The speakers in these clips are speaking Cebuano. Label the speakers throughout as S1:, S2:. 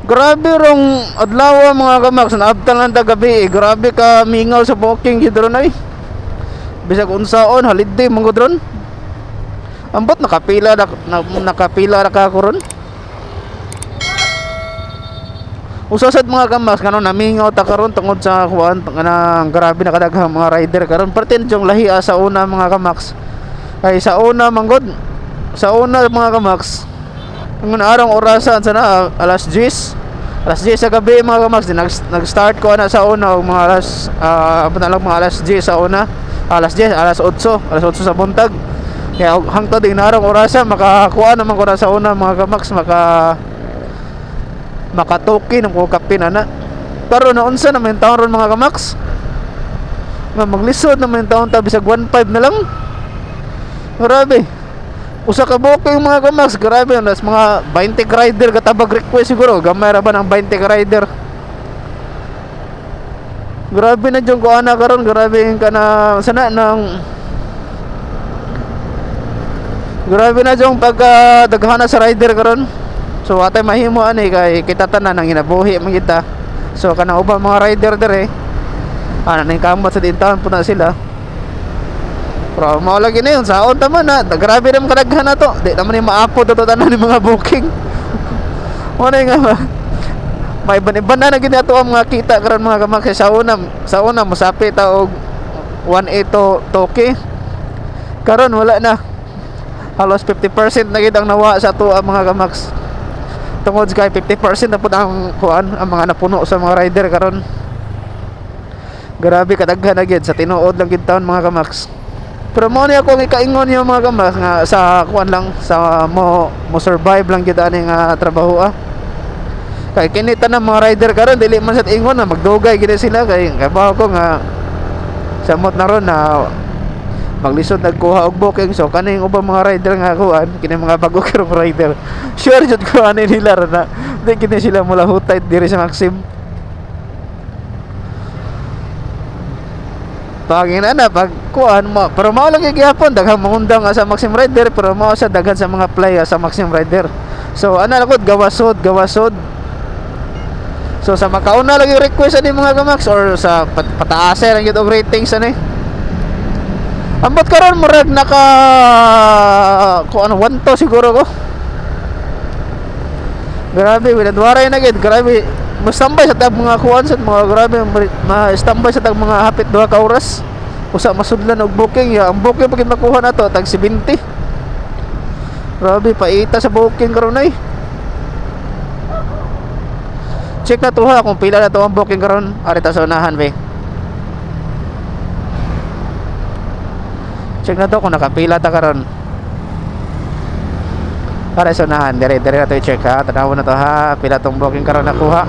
S1: Grabe rong adlaw mga kamax, naabtan lang ta gabi eh. Grabe ka mingaw sa booking gid ron ay. Bisag unsaon holiday man gud ron. Ambot nakapila na, nakapila ra ka ko ron. Usa sad mga kamax ngano namingaw ta karon tungod sa kuan kanang grabe na kadaghang mga rider karon. Parte na lahi sa una mga kamax. Kay sa una man gud, sa una mga kamax, ang arang orasan sana alas 10. Alas 10 sa gabi mga kamax, nag-start ko ana sa una og mga alas lang mga alas 10 sa una. Alas 10, alas 8, alas 8 sa buntag. Kaya hangtod din arang orasan makakuha naman ko na sa una mga kamax, makatoki ng kukapin ana. Pero naunsa naman taon ron mga kamax? Nga maglisod naman taon ta bisag 1.5 na lang. Grabe. Usa ka booking mga kamax, grabe nas mga 20 rider katabag request siguro, gamay ra ba ng 20 rider. Grabe na jud ko ana karon, grabe ka na sana nang grabe na jud pagka daghana sa rider karon. So atay mahimo ani kay kita tanan ang ginabuhi man kita. So kanang ubang mga rider dire ana ning kamot sa dintaon pud na sila. Pero mao lagi na yun, saon ta man na, grabe naman kadaghan na to. Di naman yung maapod to tanan ni mga booking. Mo na nga ba? May iban-iban na gid ato ang mga kita karon mga kamag. Sa una mosapi ta og 1.8 to toke. Karon wala na. Halos 50% na gid ang nawa sa ato ang mga kamax. Tungod kay 50% na pud ang kuan, ang mga napuno sa mga rider karon. Grabe kadaghan na gid sa tinuod lang gid taon mga kamax. Pero mo ni ako ang ikaingon niyo mga kamax nga sa kuan lang, sa mo survive lang gyud ani nga trabaho ah. Kay kini tanan mga rider karon dili man sa ingon na magdugay gid sila kay kabaw ko nga samot na ron na maglisod nagkuha og booking. So kaning ubang mga rider nga kuan kini mga bago karong rider, sure jud ko ani nila ra na di kini sila mula hutay diri sa Maxim. Pag ina na pag kuan mo, pero mao lang gihapon daghang mangundang sa Maxim Rider, pero mao sa daghan sa mga play sa Maxim Rider. So ana lang gud gawasod. So sa makauna lang yung request ani mga kamax or sa pataase lang gyud og ratings ani. Ambot karon murag naka kuan 1 to siguro ko. Grabe winadwaray na gid, grabe. Mustambay sa tag mga kuan sa mga grabe, ma-standby sa tag mga hapit 2 ka oras. Usa masudlan og booking ya, ang booking pag makuha na to tag 70. Grabe paita sa booking karon ay. Check na to ha kung pila na to ang booking karon. Ari ta sa unahan be. Check na to kung nakapila ta karon. Para sa unahan, dire na to i-check ha. Tanawon na to ha, pila tong booking karon nakuha.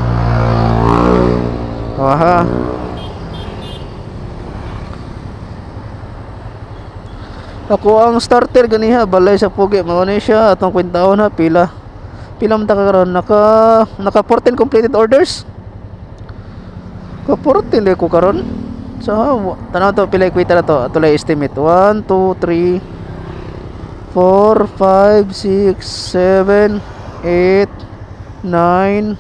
S1: Aha. Ako ang starter ganiha balay sa pugi mao ni siya atong kwentaon ha pila. Pila man ta karon naka 14 completed orders. Ka 14 ko karon. So tanaw to pila kwita na to. Ato lay estimate 1 2 3 4 5 6 7 8 9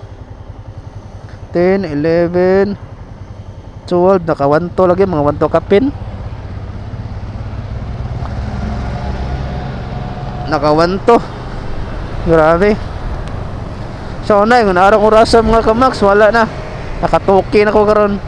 S1: 10 11 12, naka 1 to lagi mga 1 to kapin. Naka 1 to. Grabe. So na yung arang orasa mga kamax wala na. Nakatuki na ko karon.